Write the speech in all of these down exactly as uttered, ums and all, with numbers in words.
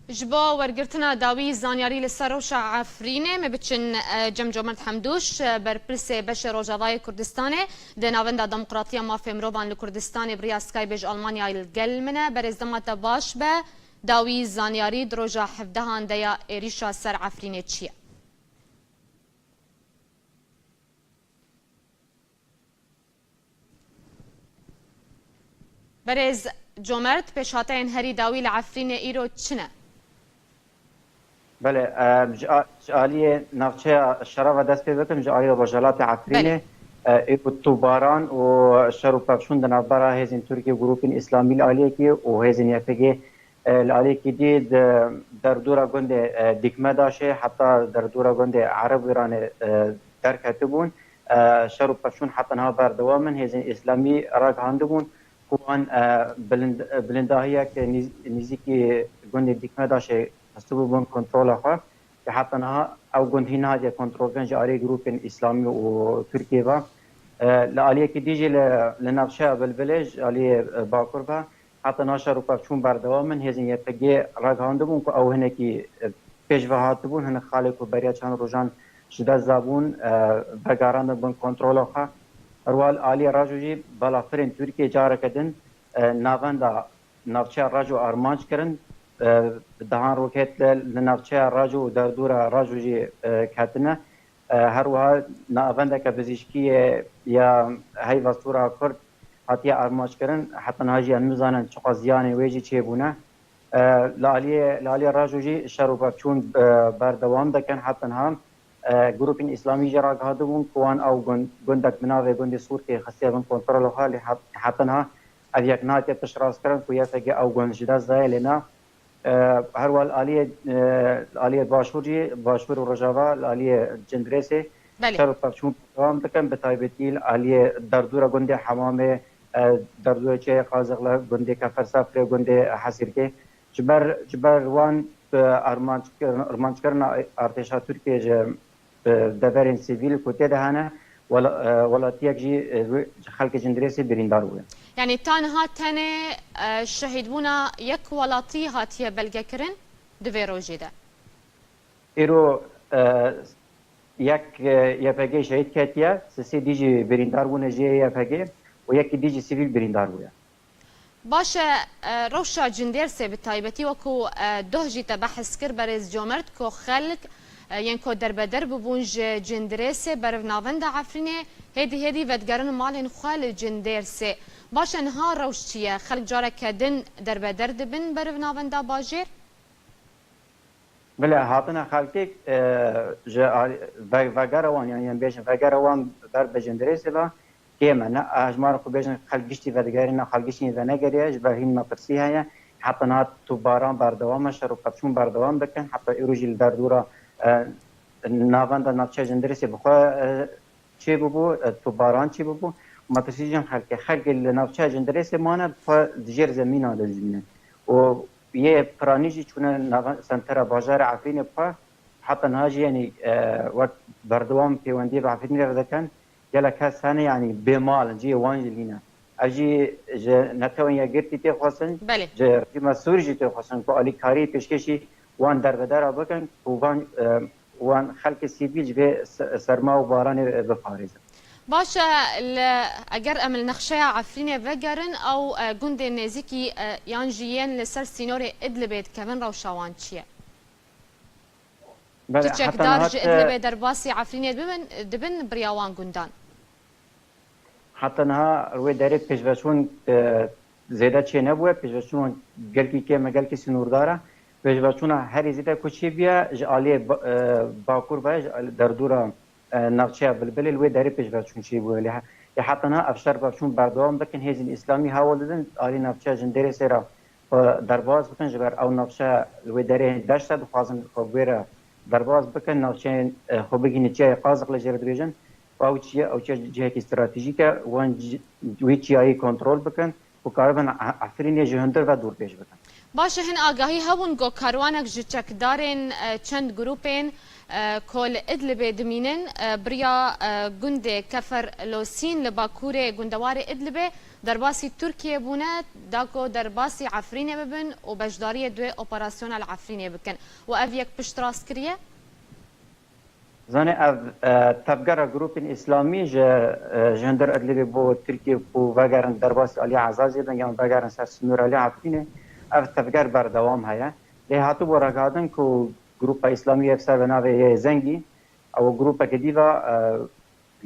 Ji bo wergirtina dawî zanyarî li ser rewşa Efrînê, me biçin, e, cem Comerd Hemdûş, e, berpirsê beşê Rojavayê Kurdistanê di Navenda Demokratiya Mafê Mirovan li Kurdistanê bi riya Skype ji Almanyayê li gel min e. Berêz, dema te baş be, dawî zanyarî di roja hevdehan de ya êrîşa ser Efrînê çi ye? Berêz Comerd, pêşhateyên herî dawî li Efrînê îro çi ne? Belê, em, ji a-, ji aliyê navçeya Şerava dest pê bikim, ji aliyê rojhilatê Efrînê, Belê. e, îro tûbaran û şer û pevçûn di navbera hêzên Tirkiyê û grûpên Îslamî li aliyekî û hêzên Y P G, e, li aliyekî dî di derdora gundê, e, Dîkmedaşê heta derdora gundê Erebwîranê, e, derketibûn. E, şer û pevçûn heta niha berdewam in. Hêzên Îslamî ragihandibûn ku wan, e, bilind-, bilindahiyek nîz-, nîzîkî gundê Dîkmedaşê xistibû bin kontrola xwe. Ke heta niha ew gund hîn nehatiye kontrolkirin ji alî grûpên Îslamî û Tirkiyê ve. E, li aliyekî dî jî li, li navçeya Bilbilê ji aliyê, e, Bakur ve heta niha şer û pevçûn berdewam in. Hêzên Y P G ragihandibûn ku ew hinekî, e, pêş ve hatibûn, hinek xalê ku beriya çend rojan ji dest dabûn, e, vegerandin bin kontrola xwe. Herwiha li aliyê Rajo jî balafirên Tirkiyê careke din, e, navenda navçeya Rajo armanc kirin. E, dehan roket li, li navçeya Rajo û derdora Rajo jî, e, ketine. E, her wiha navendeke bizîşkiyê ya heyva Sora Kurd hatiye armanc kirin. Heta niha jî em nizanin çiqas ziyanê wê jî çêbûne. E, li aliyê, li aliyê Rajo jî şer û pevçûn, e, berdewam dikin. Heta niha, e, grûpên Îslamî jî ragihandibûn ku wan ew gund, gundek bi navê gundê Sûrkê xistiye bin kontrola xwe, lê het-, heta niha ev yek nehatiye piştrastkirin ku Y P G ew gund ji dest daye, lê na. E, her wiha li aliyê, e, li aliyê Başûr jî, Başûr û Rojava, li aliyê Cindirêsê Belê. şer û pevçûn berdewam dikin, bi taybetî li aliyê derdora gundê Hemamê, e, derdora Çiyayê Qazixle, gundê Kefer Sefrê, gundê Hesîrkê. Ji ber, ji ber wan, e, armanckir-, armanckirina artêşa Tirkiyê ji, e, deverên sivîl ku tê de hene, wela-, e, welatiyek jî, e, wê, ji xelkê Cindirêsê birîndar bûye. Yanî ta niha tenê, e, şehîdbûna yek welatî hatiye belgekirin di vê rojê de? Îro, e, yek, e, Y P G şehîd ketiye, sisê dî jî birîndar bûne jê Y P G û yekî dî jî sivîl birîndar bûye. Baş e, e, rewşa Cindêrsê bi taybetî wekû, e, doh jî te behs kir, berêz Comerd, ku xelk, e, yên ku derbeder bibûn ji Cindirêsê beriv navenda Efrînê, hêdî hêdî vedigerin malên xwe li Cindêrsê. Baş e, niha rewş çi ye? Xelk careke din derbeder dibin beriv navenda bajêr? Bile hatine xelkê, e, ji alî-, ve-, vegera wan, yanî em bêjin vegera wan ber bi Cindirêsê ve kêm e. Ne, hejmara ku bêjin xelk giştî vedigerîne, xelk giştî venegeriye, ji ber hîn metirsî heye. Heta niha tûbaran berdewam e, şer û pevçûn berdewam dikin. Heta îro jî li derdora, e, navenda navçeya Cindirêsê bi xwe, e, çêbûbû, e, tûbaran çêbûbû. Metirsî jin xelkê. Xelkê li navçeya Cindirêsê mane, bi xwe di jêr zemîna de dijîne. Û yê piranî jî çûne nava sentera bajarê Efrînê bi xwe. Heta niha jî, yanî, e, wek berdewam pêwendiyê bi Efrînê re dikin. Gelek kes hene, yanî, bê mal in, cihê wan jî nîne. Ev jî ji Netewên Yekgirtî tê xwestin, Belê. ji rejîma Sûrî jî tê xwestin ku alîkarî pêşkêşî wan derbedera bikin, ku van, e, wan xelkê sivîl ji vê se-, serma û baranê biparêzin. Baş e, li, eger em li nexşeya Efrînê vegerin, ew, e, gundên nêzîkî, e, yan jî yên li ser sînorê Idlibê dikevin, rewşa wan çi ye? Belê, Tu heta çekdar niha ji te Idlibê derbasî Efrînê dibin, dibin biriya wan gundan? Heta niha li wê derê pêşveçûn, e, zêde çê nebûye, pêşveçûn gelkî kêm e, gelkî sînordar e. Pêşveçûna herî zêde ku çêbûye ji aliyê ba-, e, Bakur ve, ji alî derdora, e, navçeya Bilbilê li wê derê pêşveçûn çêbûye. Lê he-, lê heta niha ev şer pevçûn berdewam dikin, hêzên îslamî hewl didin alî navçeya Cindirêsê re xwe derbas bikin, ji ber ew navçe li wê derê deşt e, dixwazin xwe bi wê re derbas bikin, navçeyên, e, xwe bigihînin çiyayê Qazixlê jê re dibêjin. Ew çiye, ew çiye cihekî stratejîk e, wan ci-, wî çiyayî kontrol bikin, ku karibin E-, Efrînê ji hundir ve dûr pêş bikin. Baş e, hin agahî hebûn ku karwanek ji çekdarên, e, çend grûpên, e, ku li Idlibê dimînin, e, biriya, e, gundê Kefer Losîn li bakurê gundewarê Idlibê Derbasî Tirkiyê bûne, da ku derbasî Efrînê bibin û beşdariyê di wê operasyona li Efrînê bikin. Û ev yek piştrast kiriye? Zanê ev, e, tevgera grûpên îslamî ji, e, ji hundir Idlibê bo Tirkiyê ku vegerin derbasî alî Ezazê bin yan vegerin ser sinûr alî Efrînê, ev tevger berdewam heye. Lê hatibû ragihandin ku grûpa îslamî yek ser bi navê Yê Zengî, ew grûpeke dî ve, e,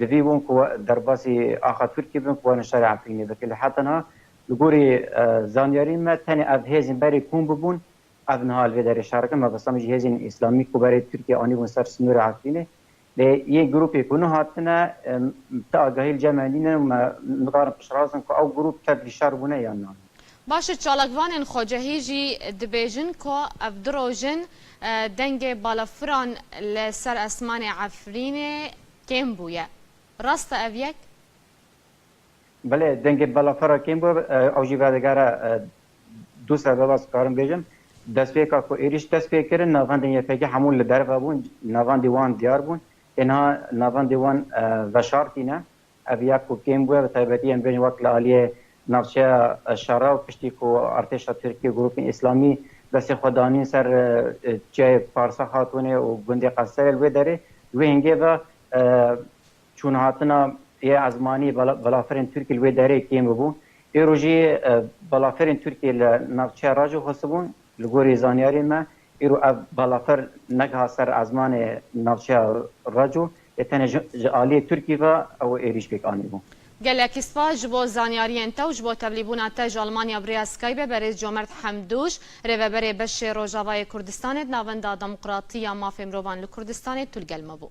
li vî bûn ku we derbasî axa Tirkiyê bin ku werin şerê Efrînê bikin. Lê heta niha li gorî, e, zanyarî me tenê ev hêzên berê kom bibûn, ev niha li vê derê şer dikin. Mebesta min jî hêzên îslamî ku berê Tirkiye anîbûn ser sinûrê Efrînê. Lê yên grûpê ku nihatine, e, ti agahî li cem me nînin û me nikarin piştrast bikin ku ew grûp tevlî şer bûne yan na. Baş e, çalakvanên xwecehî jî dibêjin ku ev du roj in, e, dengê balafiran li ser esmanê Efrînê kêm bûye. Rast e ev yek? Belê, dengê balafira kêm bû, e, ew jî vedigere, e, du sebeba ez karim bêjim. Destpêka ku êrîş dest pê kirin, navendên Y P G hemû li derve bûn, navendî wan diyar bûn. Ê niha navendî wan, e, veşartîne. Ev ya ku kêm bûye, bi taybetî em bêjin wek li aliyê navçeya, e, şera û piştî ku artêşa Tirkiyê û grûpên îslamî destê xwe danîn ser, e, e, çiyayê Parsa Xatûnê û gundê Qeserê li wê derê, wê hingê ve, e, çûnhatina yê ezmanî bala-, balafirên Tirkî li wê derê kêm bûbû. Îro jî, e, balafirên Tirkî li navçeya Raco xwestibûn, li gorî zanyarî me, îro ev balafir negiha ser ezmanê navçeya Raco, lê tenê ji, ji aliyê Tirkî ve ew êrîş pêk anîbû. Gelek spas ji bo zanyariyên te û ji bo tevlîbûna te ji Almanya bi rêya Skype. Berêz Comert Hemdûş, rêveberê beşê Rojavayê Kurdistanê di Navenda Demokratî ya Mafê Mirovan li Kurdistanê, tu li gel me bû.